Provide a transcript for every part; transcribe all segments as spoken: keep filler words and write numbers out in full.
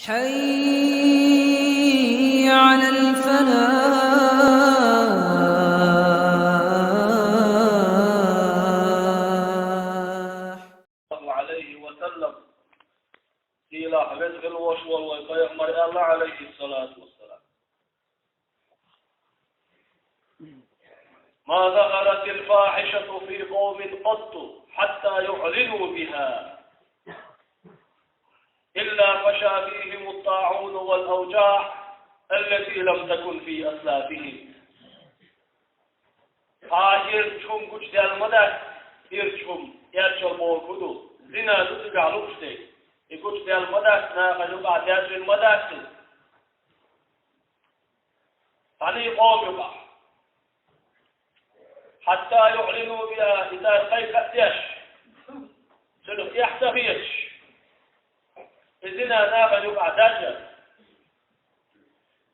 حي على الفلاح. عليه وسلم. Сийлахь, веза хилла волуш волу вайн пайхамар аьлла, Ӏалайхиссалату вассалам: ما ظهرت الفاحشة في قوم قط حتى يعلنوا بها إلا فشا فيهم الطاعون والأوجاع التي لم تكن في أسلافهم. Хьан ирча хӀума гучудаьлла ма дац, ирча хӀума, ирча бохург хӀун ду, зина ду цигахь лууш дерг. И гучудаьлла ма дац, нахана юкъахь даьржина ма дац иза. Цхьана къоман юкъахь. حتى يعلنوا بها, и цара кхайкха а деш, цунах эхь ца хеташ, и зина нахана юкъахь даьржина.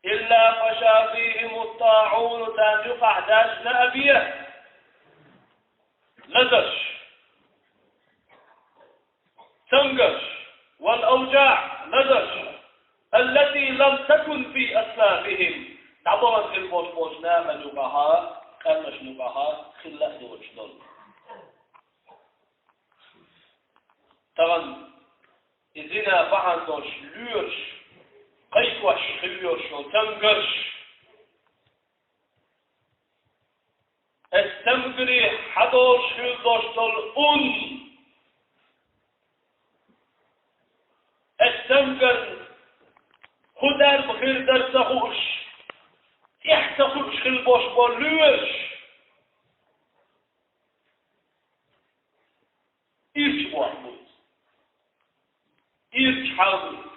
إلا فشا فيهم الطاعون, царна юкъахь даьржина а бен, лазарш, цамгарш, والأوجاع, лазарш, التي لم تكن في أسلافهم, дӀабахана хилла болуш болчу нахана юкъахь, къаьмнашна юкъахь хилла а доцуш долу. Тахана и зина бахьана долуш лоьраш, кхайкхош хилла йолуш йолу цамгарш, оцу цамгаре хьадолуш хилла долуш долу ун, оцу цамгарна хӀун дарба хир дара ца хууш, тӀехь ца хуьлуш хилла болуш болу лоьраш. Ирча бохург бу иза. Ирча хьал бу иза.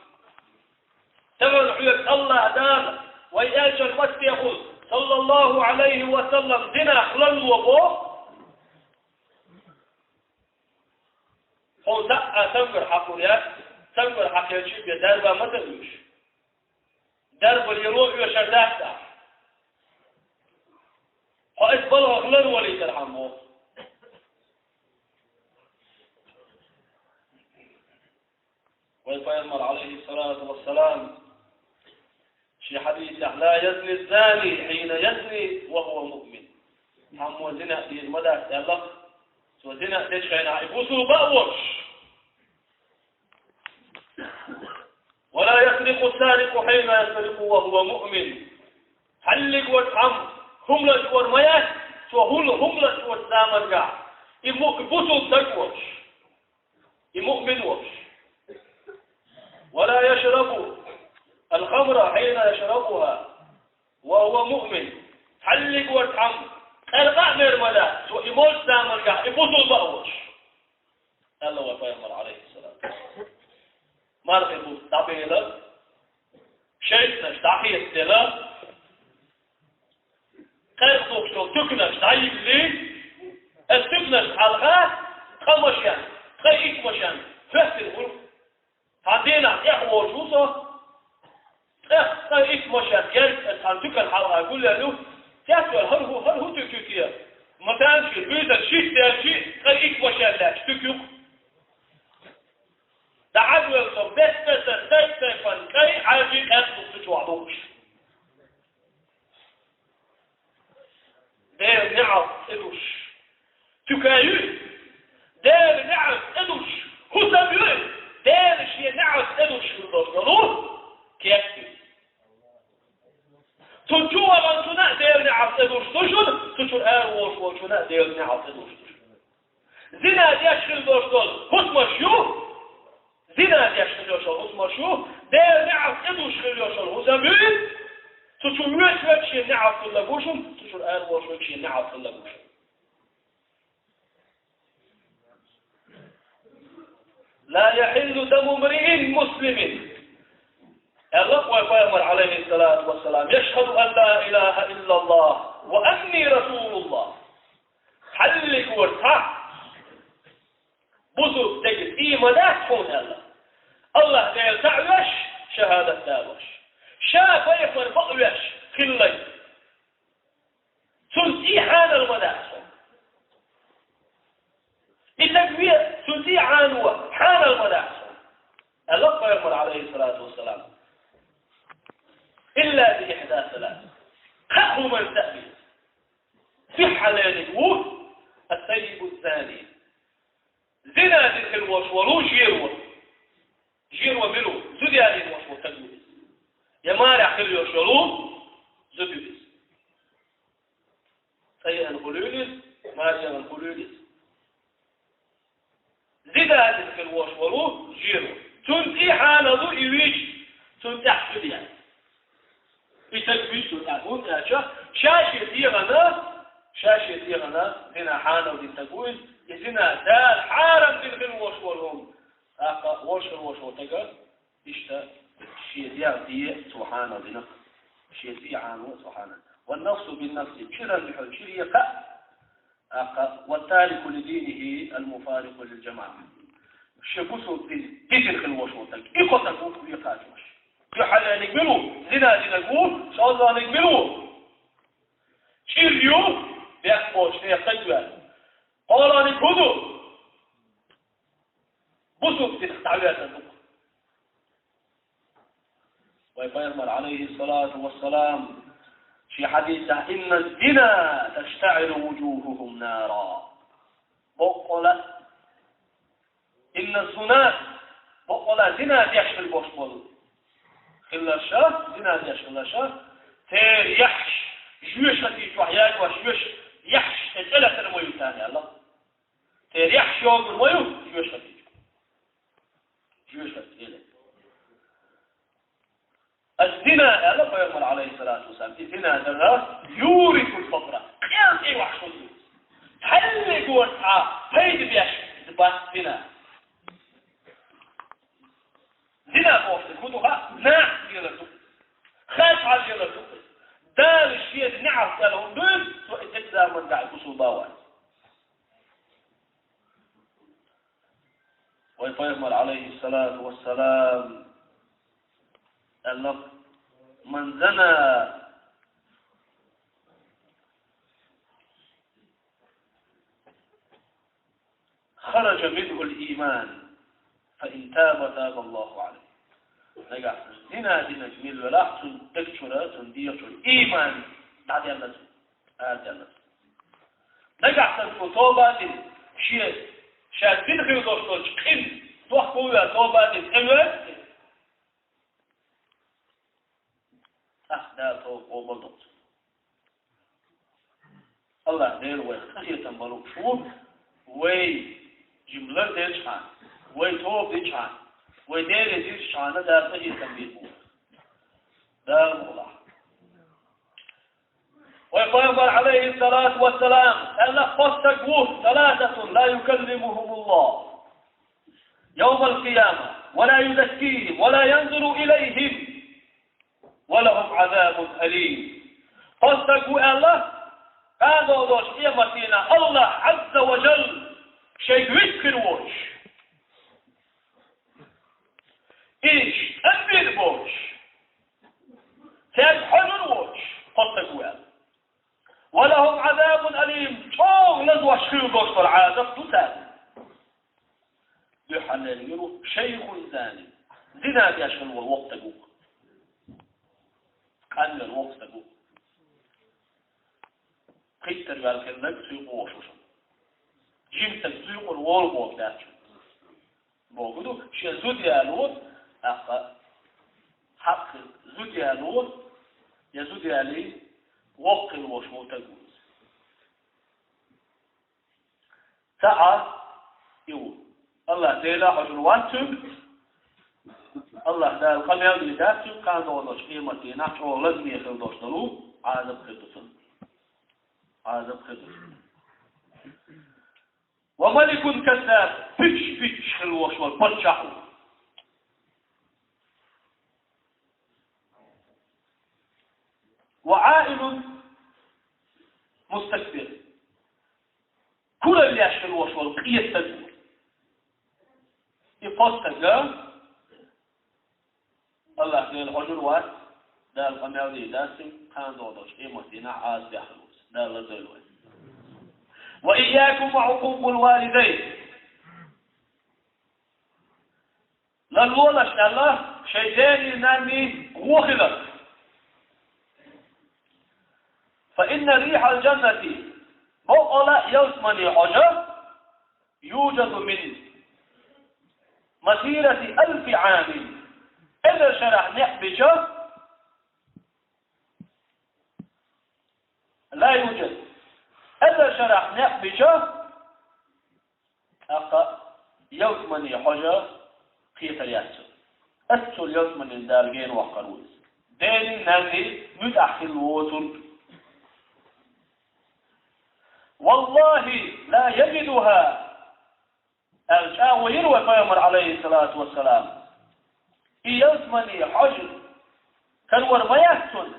Тахана хьоьга АллахӀ Дала вайн элчанна маттехула, саллаллаху Ӏалайхи ва саллам, зинах ларло боху. Хьуна цхьа а цамгар хьакхур яц, цамгар хьакхечи бен дарба ма ца оьшу. Дарба лело оьшур дац ахь. Хьо иза балхах ларвалийтархьама боху. Вайн пайхамар, Ӏалайхиссалату вассалам, шен хьадисехь: لا يزني الزاني حين يزني وهو مؤمن. Цхьаммо зина дийр ма дац аьлла, цо зина дечу хенахь и бусулба а волуш. ولا يسرق السارق حين يسرق وهو مؤمن. Хьаллиг вара цхьамма хӀума лачкъор ма яц, цо хӀума, хӀума лачкъочу замангахь, и му-, бусулба стаг волуш, и муъмин волуш. ولا يشرب الخمر حين يشربها وهو مؤمن. Хьаллиг вара цхьамма къаьркъа а мер ма дац, цо и молчу замангахь, и бусулба а волуш. Аьлла вайн пайхамар, Ӏалайхиссалату вассалам. Мархин бутт дӀабелла, шайтӀанаш дӀахецаделла, къаьркъа духкуш долу туьканаш дӀайиллий, оцу туьканашна хьалха ткъа машен, ткъе итт машен хӀоьттина хуьлу. Цхьана дийнахь тӀехволуш ву со, ткъе, ткъе итт машен герга цхьана туькана хьалха гулъелла ю, цецваьлла: «ХӀара хӀун, хӀара хӀун туька ю те?» Ма тан ши, буьйсанна шийтта даьлчи, ткъе итт машен лаьтташ туька ю-кх. ДӀахьажавелла со, бес-бесара, сайп-сайпана кӀайн, Ӏаьржий, къаьркъа духкуш чохь духкуш. Делан неӀалт тӀедуш туька ю иза. Делан неӀалт тӀедуш хӀусам ю иза. Дела шен неӀалт тӀедуш хир долуш долу кеп ю иза. Цу чу ваханчунна а Делан неӀалт тӀедуш ду шуна, цу чуьра ара волуш волчунна а Делан неӀалт тӀедуш ду шуна. Зина деш хила долуш долу хӀусамаш ю, зина деш хила йолуш йолу хӀусамаш ю, Делан неӀалт тӀедуш хила йолуш йолу хӀусам ю иза, цу чу воьдуш верг шен неӀалт хилла гуш, цу чуьра ара волуш верг шен неӀалт хилла гуш. لا يحل دم امرئ مسلم. Аьлла вайн пайхамар, Ӏалайхиссалату вассалам: يشهد أن لا إله إلا الله وأني رسول الله. Хьаллиг вара цхьа бусулба стеган цӀий ма дац хьуна аьлла, АллахӀ Дела цхьаъ веш, шахӀадат далош, ша пайхамар бакъ веш хиллай. Цунна цӀий хьанал ма дац хьуна. И стаг ве, цунна цӀий хьано хьанал ма дац хьуна. Аьлла пайхамар, Ӏалайхиссалату вассалам. إلا بإحدى ثلاث. Кхо хӀуманца а беза. Дуьххьарлерниг ву الثيب الزاني. Зина дина хилла волуш волу жеро. Жеро мила ву? Зуда ялийна волуш волу стаг ву иза. Я марехь хила йолуш йолу зуда ю иза. Цхьа еана хуьлийла иза, маре яхана хуьлийла иза. Зина дина хилла волуш волу жеро. Цунна тӀе хьанал ду и вуьйцу, цунна тӀехь зуда яц. И стаг вуьйцу цунна тӀехь, хӀунда аьлча ша шен дегӀана, ша шен дегӀана зина хьанал дина стаг ву иза, и зина Дала хьарам дина хилла волуш волу хӀума. ТӀаккха волуш хилла волуш волу стага иштта шен дегӀ де цо хьанал дина, шен цӀий хьано цо хьанал. والنفس بالنفس, чуьра дуьхьал чуьре кхаъ. ТӀаккха والتارك لدينه المفارق للجماعة. Шен бусалба дин дитина хилла волуш волу стаг, и кхо стаг ву векхачош. Дуьххьарлерниг мила ву? Зина динарг ву, шолгӀаниг мила ву? ЧӀир ю, бехк боцуш нехан стаг ваьлла. КхоалгӀаниг хӀун ду? Бусалба динах дӀавоьдуш ду. Вайн пайхамар, Ӏалайхиссалату вассалам, шен хьадисехь: إن الزنا تشتعل وجوههم نارا. Боккъала, إن الزناة, боккъала зина деш хилла болуш болу хилларш, зина деш хилларш, церан яххьаш жоьжахати чохь ягош, жоьжахати яххьаш тӀе цӀе лаьттар ма ю царна аьлла. Церан яххьаш йогур ма ю жоьжахати чу. Жоьжахати элира. Ас зина аьлла пайхамар, Ӏалайхиссалату вассалам, и зина дар يورث الفقر, къел тӀе вахьаш хӀума ду. Цхьаьллиг вара цхьа пайда беш бац зина. Зина бохуш дерг хӀун ду хаьа? Нах лелар ду. Хаза хьал лелар ду. Дала шен неӀалт аьлла хӀума дуьйцу, цо и дерг заман даьӀа гусул бан вац. Вайн пайхамар, Ӏалайхиссалату вассалам, аьлла: من زنى خرج منه الإيمان فإن تاب تاب الله عليه. Нагахь зина динарг мила велахь, цуьнан даг чуьра, цуьнан дегӀ чуьра иман дӀаделла цуьнан, араделла цуьнан. Нагахь санна цо тоба дина, шен, ша дина хир долуш долчу къин дохко ваьлла тоба дина, тӀевоьлла, тӀаккха Дала тоба къобал до цуьнан. АллахӀ Дела вайх къинхетам бан лууш ву, вай жимма ларделчхьана, вай тоба дичхьана, вай Деле дирзичхьана Дала къинхетам бийр бу. Дала мукъ лахь. Вайн пайхамар, Ӏалайхиссалату вассалам, аьлла: кхо стаг ву, ثلاثة لا يكلمهم الله يوم القيامة ولا يزكيهم ولا ينظر إليهم ولهم عذاب أليم. Кхо стаг ву аьлла, кхана догӀу долчу къематдийнахь АллахӀ Ӏазза ва Жалла шайга вист хир воцуш, и тӀамбийр боцуш, цаьрга хьожур воцуш кхо стаг ву аьлла. ولهم عذاب أليم, чӀогӀа лазош хир долуш долу Ӏазап ду царна. Дуьххьарлерниг ву شيخ زان, зина деш хилла волу воккха стаг ву. Къанвелла воккха стаг ву. Кхиттара ваьлла хилларг цуьйкъуш ву шуна. Жима стаг зуьйкъур волу боху дац шуна. Боху ду, шен зуда яло, тӀаккха хьакъ хир, зуда яло, я зуда ялий, воккха хилла волуш волу стаг ву иза. Цхьаъ и ву. АллахӀ Дела хьожур вац цуьнга. АллахӀ Дала къамел дийр дац цуьнга, кхана догӀу долчу къематдийнахь чӀогӀа лазаме хир долуш долу Ӏазап хир ду цунна. Ӏазап хир ду цунна. وملك كذاب, пуьчаш, пуьчаш хилла волуш волу паччахь ву. وعائل مستكبر, куралла еш хилла волуш волу къен стаг ву. И кхо стаг АллахӀ Дела хьожур вац, Дала къамел дийр дац цуьнга, кхана догӀу долчу къематдийнахь Ӏазап бехьар ву иза. Дала лазийла вай. وإياكم وعقوق الوالدين. Ларлолаш аьлла, шайн дерриг нанний гӀо хилар. فإن ريح الجنة, боккъала ялсмани хьожа, يوجد من مسيرة ألف عام, эзар шарахь некъ бича, لا يوجد, эзар шарахь некъ бича, тӀаккха ялсмани хьожа кхетар яц цунна. Ас цу ялсманин Дала гена воккхур ву иза. Дени, нанни муьтӀахь хилла воцург. والله لا يجدها, аьлла, чӀагӀо йира вай пайхамар, Ӏалайхиссалату вассалам. И ялсмани хьожа карор ма яц цунна,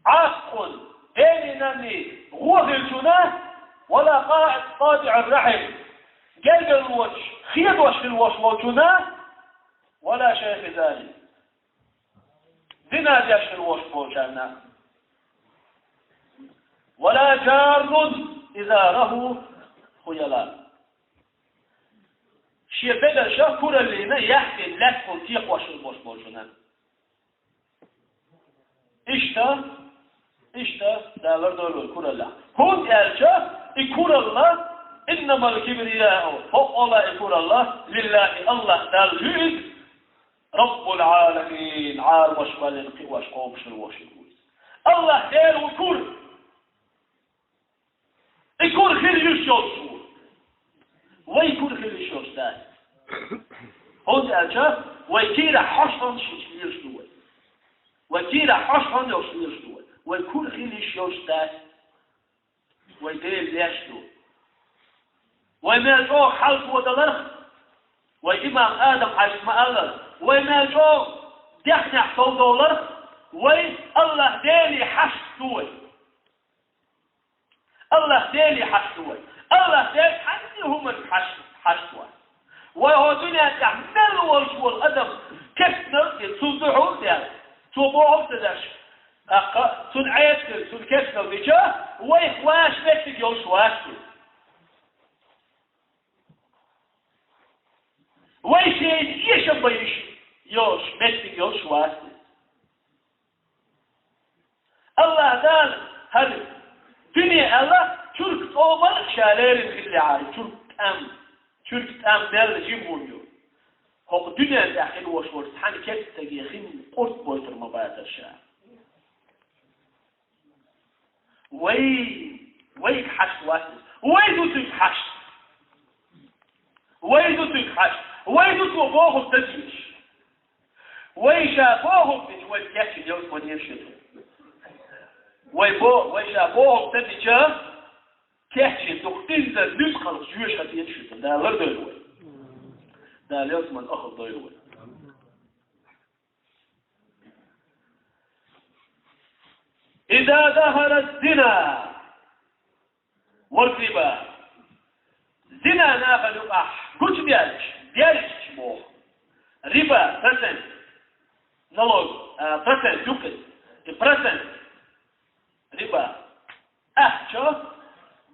Ӏакъун, дени-нанни гӀо хилчунна, ولا قاطع رحم, гергарлочу хедош хила волуш волчунна, ولا شيخ زان, зина деш хила волуш волчарна, ولا جار إزاره خيلاء. Шен бедарш кураллина яхкина лаьцна текхош хила волуш волчунна. Иштта, иштта, Дала лардойла вай кураллех. ХӀунда аьлча и куралла, إنما الكبرياء, боккъала и куралла, لله, АллахӀ Далла ю иза, رب العالمين, Ӏаламаш баллина кхиош, кхобуш хила волуш ву иза. АллахӀ Дела ву кур. И кур хила йиш йолуш ву. Вай кур хила йиш йолуш дац. ХӀунда аьлча вай кийрахь хьожуш хӀума йолуш лелаш ду вай. Вай кийрахь хьожуш хӀума йолуш лелаш ду вай. Вай кур хила йиш йолуш дац. Вай Дела леш ду. Вай мел чӀогӀа хьалхадаларх, вай имам Адам-Хьаьжас ма-аллара, вай мел чӀогӀа дехнех совдовларх, вай АллахӀ Деле хьашт ду вай. АллахӀ Деле хьашт ду вай. АллахӀ Дела цхьанне хӀуманна хьашт, хьашт вац. Вай хӀокху дуьнен тӀехь мел волуш волу адам кестнал а дина, цунна дуьхьал а даьлла, цо бохург а ца деш, тӀаккха цунна Ӏеса хилла, цунна кестнал дича, вайх ваша меттиг йолуш вац иза. Вай шайна эшам бан йиш йолуш меттиг йолуш вац иза. АллахӀ Дала хӀара дуьне аьлла, чург тӀом а ша леррина хиллехьара, чург тӀам, чург тӀам мел жима хӀума ю. ХӀокху дуьнен тӀехь хила волуш волчу цхьана кестаге хин къурд бойтур ма бацара ша. Вай, вайга хьашт вац иза. Вай ду цуьнга хьашт. Вай ду цуьнга хьашт. Вай ду цо бохург дан дезаш. Вай ша бохург дича, вай кечйина йолуш ма дезаш ю. Вай бо-, вай ша бохург дан дича, кечйина дукха инзар нуьцкъалх жоьжахати дезаш ю. Дала лардойла вай. Дала ялсаманин ахалдойла вай. إذا ظهر الزنا والربا. Зина нахана юкъахь гучубаьлча, баьлча боху. Риба, процент, налог, а, процент юкъа, и процент. Риба. Ахча,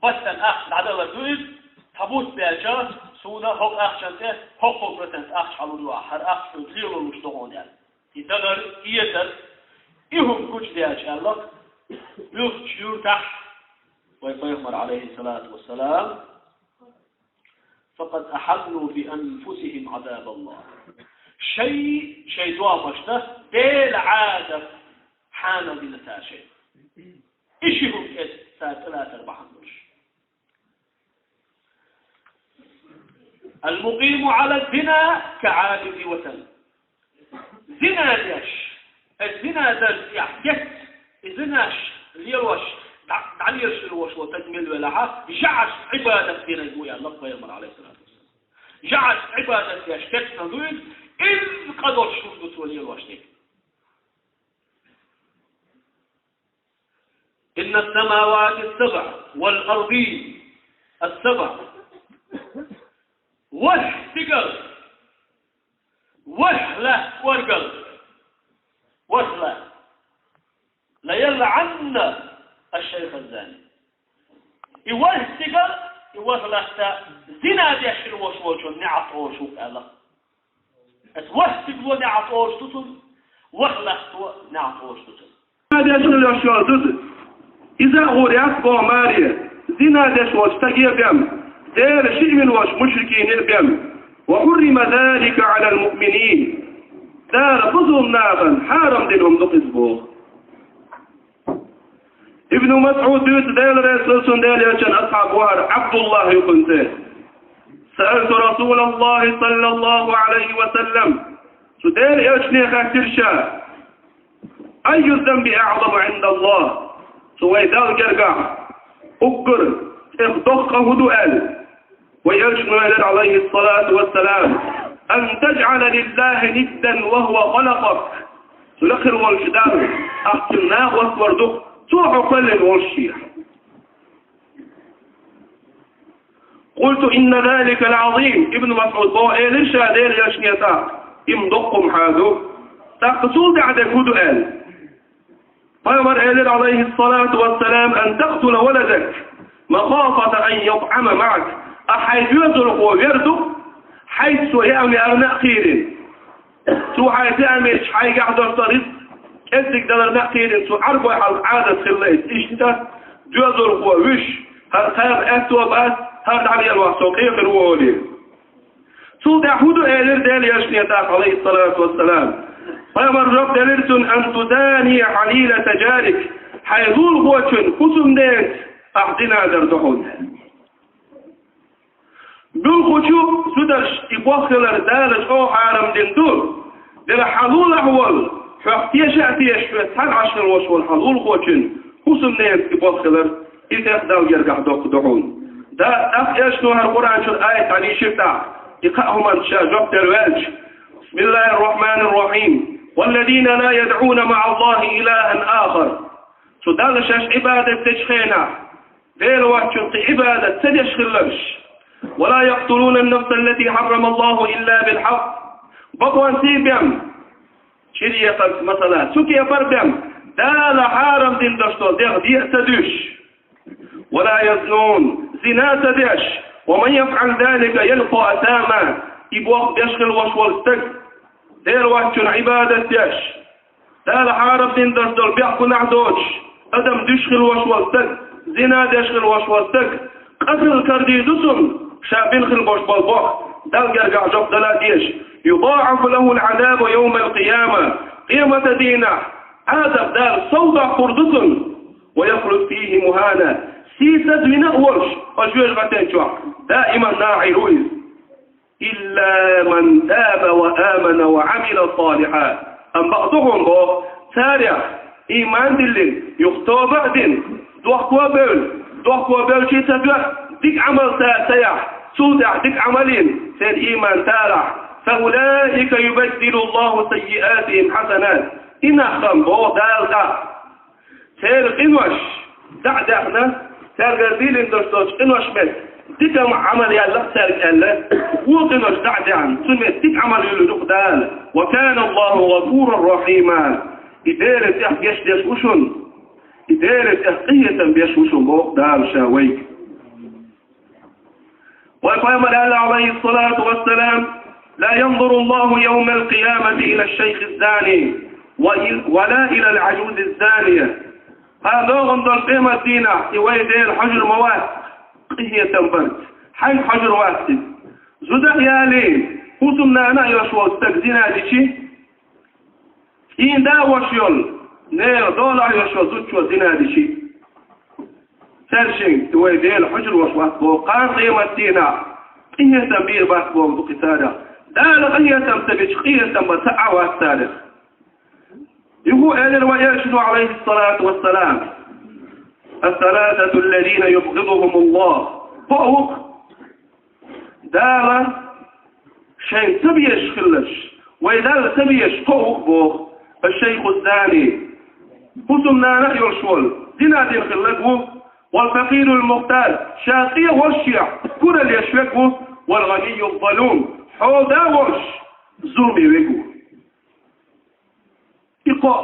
бастан ахча дӀадалар ду иза, цхьа бутт баьлча, суна хӀокху ахчан тӀе хӀокху процент ахча хьалур ю ахь, хӀара ахча хьоьга лело луш ду хьуна аьлла. И далар, и эцар, и хӀума гучудаьлча аьлла, муьлххачу юьртахь вай пайхамар, Ӏалайхиссалату вассалам, فقد أحلوا بأنفسهم عذاب الله. Шай, шайн домашна Делан Ӏазап хьанал дина цара шайна. И ши хӀума эцна цара тӀелатар бахьана долуш. المقيم على الزنا كعابد وثن. Зина деш, э, зина дар тӀехь гетта, и зинаш лелош, дӀа-, дӀалелаш хир волуш волу стаг мила велахь а, жӀараш Ӏибадат динарг ву аьлла пайхамар, Ӏалайхиссалату вассалам. ЖӀараш Ӏибадат деш кечнал ду иза, изза къа долуш хӀума ду цо лелош дерг. إن السماوات السبع والأرضين السبع. ВорхӀ стигал, ворхӀ лаьтта кӀоргал, ворхӀ лаьтта. ليلعن الشيخ الزاني. И ворхӀ стигал, и ворхӀ лаьтта зина деш хир волуш волчун неӀалт олуш ву аьлла. Аса ворхӀ стигло неӀалт олуш ду цунна, ворхӀ лаьтто неӀалт олуш ду цунна. Зина деш хир йолуш йолу зуда. Иза а гӀур яц боху маре, зина деш волчу стаге а бен, Делан шиъ вина волчу мушрикине а бен. وحرم ذلك على المؤمنين. Дала бусалба нахана хьарам дина хӀума ду-кх иза боху. Ибн МасӀуд дуьйцу, Дела реза хуьлда цунна, Делан Элчанан асхьаб ву хӀара, ӀабдуллахӀ ю цуьнан цӀе. سألت رسول الله صلى الله عليه وسلم. Цу Делан Элчане хаьттира ша: أي الذنب أعظم عند الله؟ Цу вай Далла гергахь уггар тӀех доккха къа хӀун ду аьлла. Вай Элчано элира, عليه الصلاة والسلام: أن تجعل لله ندا وهو خلقك. Цу лакхара волчу Далла ахь цуьнан накъост вар ду-кх, цо хьо кхоьллина волуш шех. قلت إن ذلك لعظيم. Ибн МасӀуда боху, элира ша Делан Элчане тӀаккха: и-м доккха хӀума хьан ду. ТӀаккха цул тӀаьхьа дерг хӀун ду аьлла? Пайхамара элира, عليه الصلاة والسلام: أن تقتل ولدك مخافة أن يطعم معك. Ахь хьайн доьзалхо вер ду, хьайца цо яа-м яарна а кхийрина. Цо хьайца яа-м йича, хьайгахь долуш долу рицкъ кӀеззиг даларна а кхийрина, цо Ӏарбой хьалха Ӏадат хилла иза. Иштта доьзалхо вуьйш, хӀара кхаба аьтто бац, хӀара дӀавелла вахь, со кхехир ву олий. Цул тӀаьхьа хӀун ду элира Делан Элчане тӀаккха, عليه الصلاة والسلام? Пайхамара жоп делира цунна: أن تداني حليلة جارك. Хьайн лулахочун хӀусамненца ахь зина дар ду хьуна. Муьлххачу зударша и болх хилар Дала чӀогӀа хьарам дина ду. Дера хьан лулахь волу, хьох теша а тешаш, хьоьца цхьаьна Ӏаш хилла волуш волу хьан лулахочун хӀусамненца и болх хилар, иза тӀех Далла гергахь доккха ду хьуна. Да, тӀаккха Элчано хӀара Къуръан чуьра аят дӀадийшира тӀаккха, и кхаа хӀуманна ша жоп дер ваьлча: بسم الله الرحمن الرحيم. والذين لا يدعون مع الله إلها آخر. Цу Далла шаьш Ӏибадат дечу хенахь, Дела воцчунна кхин Ӏибадат ца деш хилларш. ولا يقتلون النفس التي حرم الله إلا بالحق. Бакъонца бен, чириякъанца, масала, цу кепара бен, Дала хьарам дина долуш долу дегӀ де а ца дуьсуш. ولا يزنون. Зина ца деш. ومن يفعل ذلك يلق أثاما. И болх беш хилла волуш волу стаг, Дела воцчунна Ӏибадат деш, Дала хьарам дина долуш долу бехк, гунахь доцуш, адам дуьсуш хилла волуш волу стаг, зина деш хилла волуш волу стаг, къа хила карадийр ду цунна, ша бина хилла болуш болу болх, Далла гергахь жоп дала а дезаш. يضاعف له العذاب يوم القيامة. Къематан дийнахь Ӏазап Дала сов доккхур ду цунна. ويخلد فيه مهانا. Сийсаз вина а волуш, оцу жоьжахатин чохь даиман нахьийр ву иза. إلا من تاب وآمن وعمل صالحا. Амма бакъ ду хьуна боху, царех, ийман диллина, юха тоба а дина, дохко а бевлла, дохко бевлча а ца тоьа, дика Ӏамал цара ца яхь, цул тӀаьхьа дика Ӏамал йина, церан ийман талахь, فأولئك يبدل الله سيئاتهم حسنات. И нах хан боху Дала тӀаккха. Церан къинош дӀа а даьхна, цаьргара дийлина долуш долчу къиношна метта дика Ӏамал яьлла-кх цаьрга аьлла, вон къинош дӀа а даьхна, цу метта дика Ӏамал юьллур ду-кх Дала. وكان الله غفورا رحيما. И Дела тӀех гечдеш ву шуна, и Дела тӀех къинхетам беш ву шуна боху Дала ша вайга. Вай пайхамар аьлла, عليه الصلاة والسلام: لا ينظر الله يوم القيامة إلى الشيخ الزاني وإل-، ولا إلى العجوز الزانية. Ткъа логӀам долу къемат дийнахь и вай Дела хьожур ма вац къинхетам барца. Хьаьнга хьожур вац иза? Зуда а ялий, хӀусамнана а йолуш волу стаг зина дичи, цӀийнда а волуш йолу, нехан долахь а йолуш йолу зудчо зина дичи, цаьршинга вай Дела хьожур волуш вац боху, кхана къемат дийнахь къинхетам бийр бац боху ду кхин царех. Дала къинхетам ца бича, къинхетам бан цхьа а вац царех. Юха элира вай Элчано, عليه الصلاة والسلام: الثلاثة الذين يبغضهم الله. Кхоъ ву-кх Дала шайна ца безаш хилларш, вай Далла ца безаш кхоъ ву-кх боху: الشيخ الزاني, хӀусамнана а йолуш волу, зина дина хилларг ву, والفقير المختال, ша цӀе а волуш шех, куралла еш верг ву, والغني الظلوم, хьолада а волуш, зуламе верг ву. И кхоъ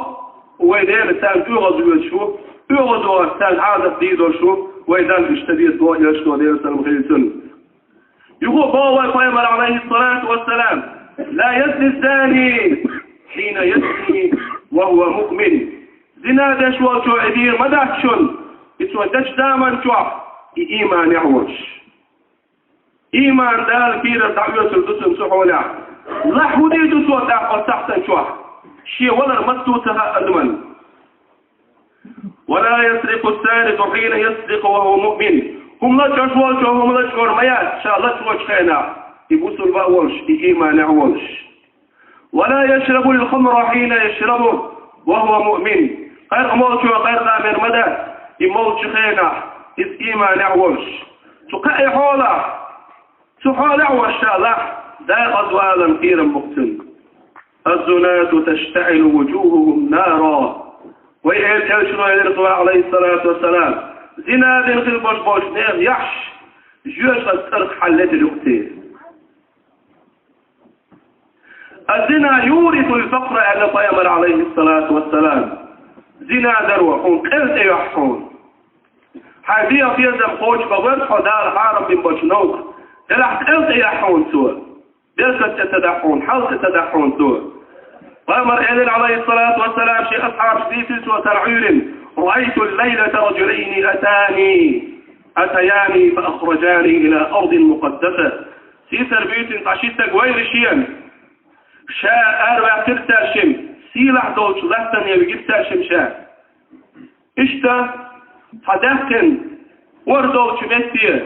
вай Дела царна оьгӀаз воьдуш ву, оьгӀазло царна Ӏазап дийр долуш ву, вай Далла иштта деза боху Элчано, Делера салам хилла цунна. Юха а боху вай пайхамар, عليه الصلاة والسلام: لا يزني الزاني حين يزني وهو مؤمن. Зина деш волчо и дийр ма дац шуна, И цо дечу заман чохь и ийманехь волуш. Ийман Дала кийрара дӀаоьцур ду цунна цу хьолехь. Лахь хӀун дийр ду цо тӀаккха оцу сахьтан чохь? Шен валар маца ду ца хаьа адаман. «ولا يسرق السارق حين يسرق وهو مؤمن». ХӀума лачкъош волчо хӀума лачкъор ма яц, ша лачкъочу хенахь, и бусулба а волуш, и ийманехь а волуш. «ولا يشرب الخمر حين يشربه وهو مؤمن». Къаьркъа молчо къаьркъа мер ма дац, и молчу хенахь, иза ийманехь а волуш. Цу кхаа хьолахь, цу хьолехь а волуш ша лахь, декъаза валарна кхерам бу-кх цуьнан. «الزناة تشتعل وجوههم نارا». Вай элчано элира, Ӏалайхиссалату вассалам, зина дина хилла болуш болчу нехан яххьаш жоьжахатин цӀарах хьаллетар ю-кх церан. «الزنا يورث الفقر», аьлла пайхамара, Ӏалайхиссалату вассалам. Зина даро хьуна къел тӀеоьхьу хьуна. Хьайн дегӀан безам кхочуш ма верза хьо Дала хьарам бина болчу новкъа. Делахь къел тӀеоьхьу хьуна цо. Беркат тӀе ца дахьа хьуна, хьал тӀе ца дахьа хьуна цо. Пайхамара элира, Ӏалайхиссалату вассалам, шен асхьабашка дийцира цо цхьана Ӏуьйранна: «رأيت الليلة رجلين أتاني، أتياني فأخرجاني إلى أرض مقدسة». Сийсара буьйсанна цхьа ши стаг вайра шена. Ша араваьккхира цаьршимма, сийлахь долчу лаьттане вигира цаьршимма ша. Иштта, цхьа даьккхина, ор долчу метте,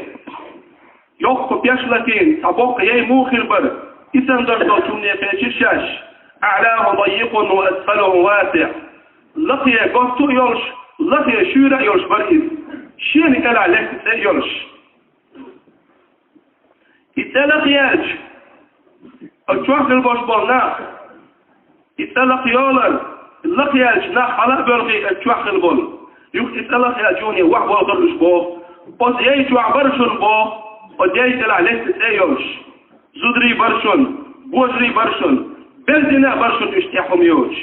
йоккха пеш латийна, цхьа боккха яй муха хир бара, и санна долчу хӀумане кхечира шаьш: «أعلاه ضيق وأسفله واسع». Лакхе готта а йолуш, лахе шуьйра а йолуш бара иза. Шена кӀелахь лаьтта цӀе а йолуш. И цӀе лакхаяьлча, оцу чохь хилла болуш болу нах, и цӀе лакхайолар, лакхаяьлча нах хьала а боьлхий оцу чохь хилла болу. Юха и цӀе лакхаяьлча юххе охьаболхура уьш боху. Оцу яй чохь бара шуна боху, оцу яй кӀелахь лаьтта цӀе а йолуш. Зударий бара шуна, божарий бара шуна, берзина а бара шуна уьш тӀехь хӀума йоцуш.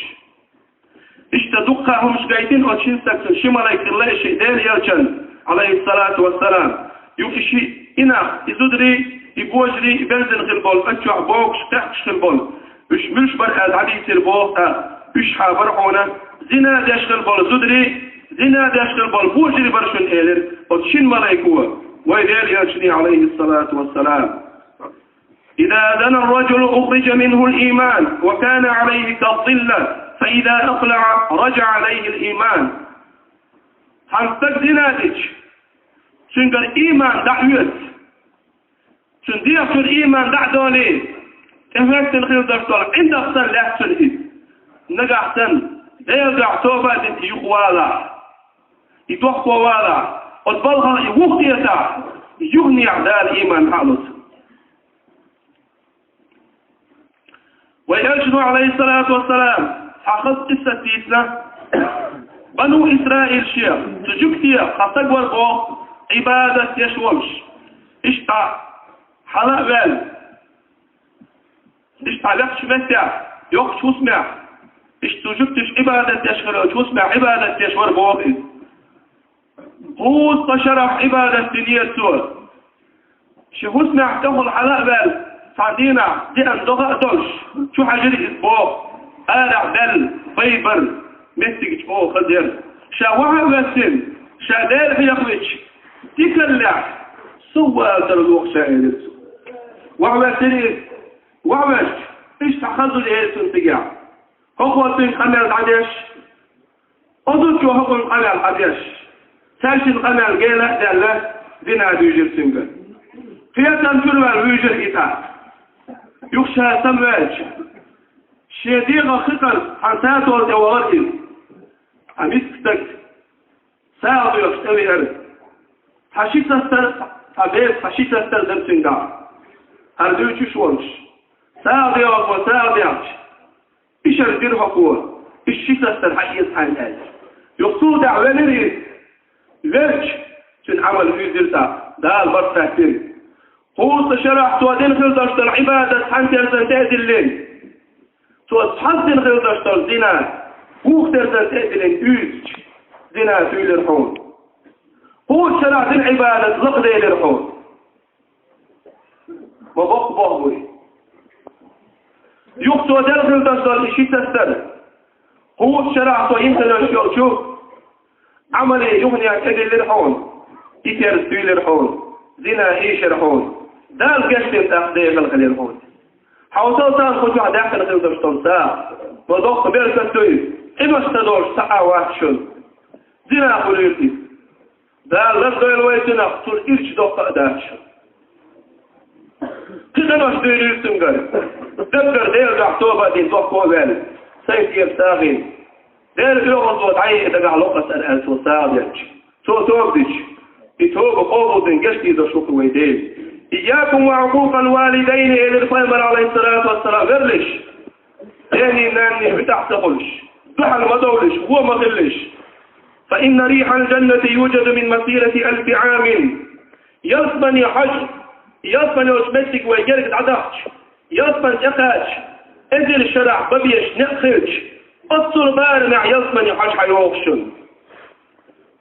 Иштта дуккха хӀумаш гайтина оцу шина стагана, ши малайк хилла и шиъ Делан элчанна, Ӏалайхиссалату вассалам. Юха и шиъ и нах, и зударий, и божарий, и берзина хилла болу, оцу чохь богуш, кхехкаш хилла болу. Уьш муьлш бара аьлла дӀадийцира боху тӀаккха. Уьш хьан бара хьуна, зина деш хилла болу зударий, зина деш хилла болу божарий бара шуна элира оцу шина малайко вай Делан элчане, Ӏалайхиссалату вассалам. «إذا زنى الرجل أخرج منه الإيمان وكان عليه كالظلة، فإذا أقلع رجع عليه الإيمان». Цхьана стага зина дича, цуьнгара ийман дӀаоьцу. Цуьнан дегӀа чуьра ийман дӀа а долий, тӀехӀоьттина хилла долуш долу ӀиндагӀ санна лаьтта цуьнан иза. Нагахь санна, Делан дуьхьа тоба а дина, и юхавалахь, и дохковалахь, оцу балхах и вухатетахь, юханехьа Дала ийман хьалуцу. Вай элчано, Ӏалайхиссалату вассалам, цхьа хаза къиссат дийцина. Бану Исраил шех, цу жуьгтех цхьа стаг вара боху, Ӏибадат деш волуш. Иштта хьала а ваьлла, иштта вехачу меттехь, йоккхачу хӀусамехь, иштта цу жуьгташа Ӏибадат деш хилла йолчу хӀусамехь Ӏибадат деш вара боху иза. Кхузткъа шарахь Ӏибадат динера цо. Шен хӀусамехь тӀехула хьала а ваьлла, цхьана дийнахь деана догӀа а долуш, чу хьаьжира иза боху, арахь баьлла, байбар, меттигаш чӀогӀа хаза яра. Ша вахьа а воьссина, ша Дела хьехавича, дикаллехь, сов вала тарло-кх ша, элира цо. Вахьа воьссина иза, вахьа воьссича, иштта хаза хуьлу, элира цунна цигахь. ХӀокхо цуьнга къамел дӀадеш, Оцу чу хӀокхунна къамел Ӏадеш, цаьршинна къамел гела а даьлла, зина дуьйжира цуьнга. Кхетам чуьра ваьлла вуьйжира и тӀаккха. Юха ша самаваьлча, шен дегӀан хи къара цхьана сатола тӀе вахара иза. Ткъа миска стаг сагӀа доьхуш тӀевеара. Цхьа ши сестар, цхьа бер, цхьа ши сестар дара цуьнгахь. ХӀара дуьйцуш волуш. СагӀа доьху, сагӀа доьхча, ишар дира хӀокхо, и ши сестар хьаэца хьайна аьлла. Юха цул тӀаьхьа велира иза. Велча, цуьнан Ӏамал уьйзира тӀаккха, Дала барт хаьттира. Кхузткъа шарахь цо дина хилла долуш долу Ӏибадат цхьана терзан тӀе а диллина, цо цхьана дина хилла долуш долу зина вукху терзан тӀе а диллина уьйзича, зина туьйлира хьуна. Кхузткъа шарахь дина Ӏибадат лакхаделира хьуна. Ма боккха бохург бу и. Юха цо делла хилла долуш долу и ши сестар, кхузткъа шарахь цо йина хилла йолчу, Ӏамале юханехьа тӀедиллира хьуна, и керста дуьйлира хьуна, зина ийшира хьуна, Далла гечдина тӀаккха декъала хилира хьуна. Хьовсал царна кху чохь даьккхина хилла долуш долу сагӀа, ма доккха беркат дуй, къиношца долуш цхьа а вац шуна. Зина хуьлийла иза. Дала лардойла вай цунах, цунна ирча доккха а дац шуна. Кхин къинош дуьйлийла цуьнгара. Даггара Делан дуьхьа тоба а дина, дохко а ваьлла, сайца гӀерта сагӀина. Делан оьгӀазло дӀаяйа дагахь ло аса аьлла, цо сагӀа детташ, цо тоба дича, и тоба къобалдина гечдийр долуш ву-кх вай Дела. «Ийякум ва Ӏукъукъал валидайни», — элира пайхамара, Ӏалайхиссалату вассалам, — верлаш, дений, нанний муьтӀахь ца хуьлуш, дуьхьал ма довлуш, вон ма хилалаш. «Фа инна рихьал жаннати южаду мин масирати алфи Ӏамин». Ялсамане хьожа, ялсамане йолчу меттиг вай герга дӀадахча, ялсамане тӀекхача, эзар шарахь бан безаш некъ хилча, оццул барамехь ялсамане хьожа хьайогӀу шуна.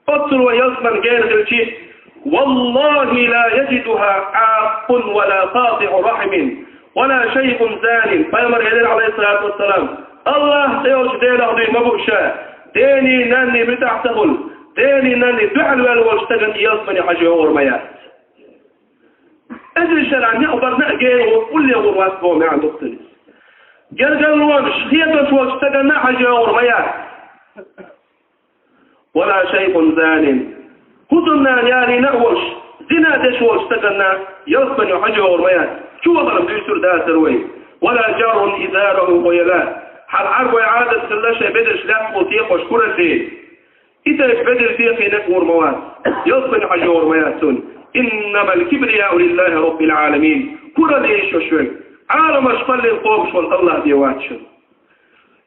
Оццул вай ялсамане гена хилча, «Валлахи ла яжидуха Ӏаккъун ва ла къатиӀу рахьимин ва ла шайхун занин». Пайхамара элира, Ӏалайхиссалату вассалам: «АллахӀ цӀе йолчу Делах дуй ма бу ша, дений, нанний муьтӀахь ца хуьлу, дений, нанний дуьхьал ваьлла волчу стагана ялсамане хьожа йогӀур ма яц». Эзар шарахь некъ барна а гена гӀур, улле гӀур вац боху маьӀна ду-кх цуьнан. Гергарлонаш хеташ волчу стаганна а хьожа йогӀур ма яц. «Ва ла шайхун занин». ХӀусамнана ялийна а волуш, зина деш волчу стаганна ялсамане хьожа йогӀур ма яц. Чу вахарх дуьйцур дацара вай. «Ва ла жаррун изараху хуйала». Хьан Ӏарбойн Ӏадат хилла шайн бедарш лаьцна текхош куралле. И тайпа бедар текхийнарг гӀур ма вац, ялсамане хьожа йогӀур ма яц цунна. «Иннамал кибрияу лиллахи раббил Ӏаламин». Куралла еш йолуш верг, Ӏаламаш кхоьллина кхобуш волу АллахӀ бен вац шуна.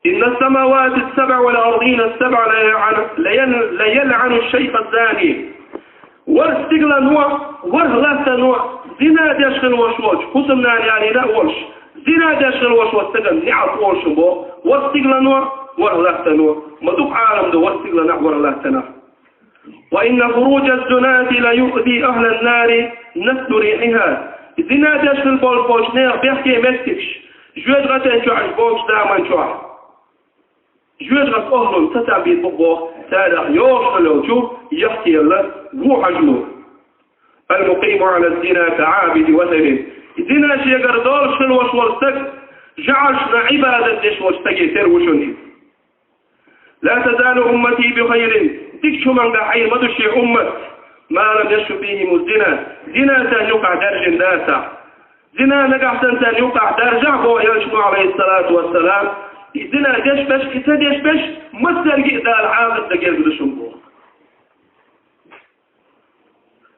«Инна ас-самавати ас-сабъа вал ардина ас-сабъа ла ялъан-, ла ял-, ла ялъану шайха зани». ВорхӀ стигалано, ворхӀ латтано зина деш хилла волуш волчу, хӀусамнана ялийна а волуш, зина деш хилла волуш волчу стагана неӀалт олуш ю боху, ворхӀ стигалано, ворхӀ латтано. Ма дукха Ӏалам ду ворхӀ стигаланахь, ворхӀ латтанахь. «Ва инна фуружа аз-зунати ла юъзи ахлан-нари насну рихьиха». Зина деш хилла болуш болчу нехан бехке меттигаш, жоьжахатин чохь болчу заман чохь, жоьжахатин охӀлун сацам бийр бу боху, царах йогӀуш хилла йолчу яхкаялла вон хьожа ло. «Ал-мукъиму Ӏала зина ка Ӏабиди васанин». Зина шегара долуш хилла волуш волу стаг, жӀарашна Ӏибадат деш волчу стаге тера ву шуна иза. «Ла тазалу уммати би хайрин». Дикачу хӀумангахь хьийр ма ду шен уммат. «Ма лам яфшу фихиму зина». Зина царна юкъахь даьржина дацахь. Зина нагахь санна царна юкъахь даржахь боху элчано, Ӏалайхиссалату вассалам, и зина деш берш, и ца деш берш, массаьрга а Дала Ӏазап дан герга ду шуна боху.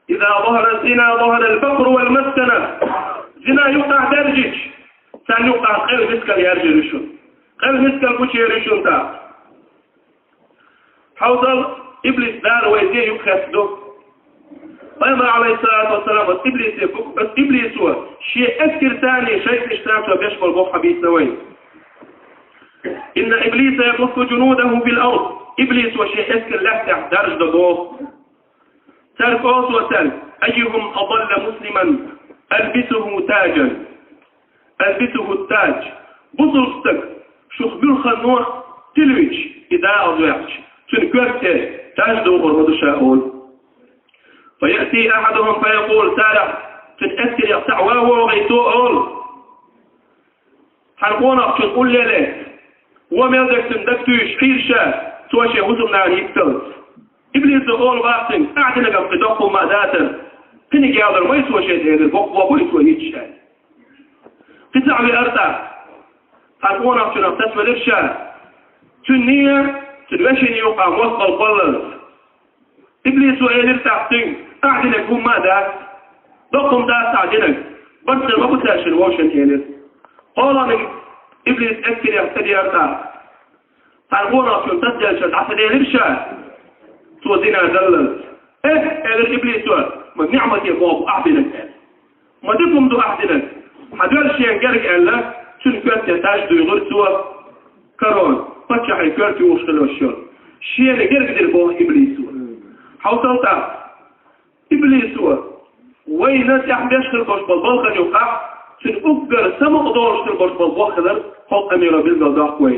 «Иза захара зина, захара ал-факъру вал-маскана». Зина юкъахь даьржича, царна юкъахь къел мискал яржийла шуна. Къел мискал гучуйийла шуна тӀаккха. Хьовсал, иблис Дала вай де юкъа хеста ду. Пайхамар, Ӏалайхиссалату вассалам, оцу иблисе бу-, оцу иблисо шен эскар царний шайтӀанаш царцо беш болу боху хьадисна вай. «Инна иблиса ябуссу жунудаху фил ард». Иблисо шен эскар лаьттахь даржадо боху. Цаьрга олу цо цаьрга: «Айюкум адалла муслиман албисуху таджан». Албисуху тадж. Бусулба стаг шух муьлхханно тилвича, и дакъа вехча, цуьнан коьрта тӀе тадж дохур ма ду ша, олу. «Фа яъти ахьадухум фа якъул», царах, цуьнан эскарех цхьаъ ван вогӀий, цо олу: «Хьан къонахчун улле лаьтта, вон мел дерг цуьнан дага туьйсуш хьийра ша, цо шен хӀусамнана йитталц». Иблисо олу боху цуьнга: «Ахьа динарг кхин доккха хӀума а дацара, кхиниг ялор ма ю цо шена», элира, боккха боху и цо йитташ аьлла. Кхин цхьаъ веара тӀаккха. Цхьана къонахчунах сацавелира ша, цуьнан, цуьнан вешина юкъахь мостагӀалла кхоллалц. Иблисо элира тӀаккха цуьнга: «Ахьа динарг хӀумма а дац, доккха хӀума дац ахьа динарг, барт ма бу цаьршинна вовшашна», элира. КхоалгӀаниг иблис эскарех тӀедеара тӀаккха. Цхьана къонахчун тасаделча дӀа ца делира ша, цо зина даллалц. «Эхь, — элира иблисо, — ма ниӀмате боху ахьа динарг», аьлла. «Ма дика хӀума ду ахьа динарг. Хьан доьлла шена герга», аьлла, цуьнан коьрте тадж дуьйгӀира цо, корона, паччахьан коьрта юхуш хилла йолу. Шена герга дира боху иблисо. Хьовсал тӀаккха. Иблисо вайна тӀехь беш хир болуш болу балхана юкъахь, цуьнан уггар самукъа долуш хир болуш болу боххалар халкъ амиро билгалдоккху вай.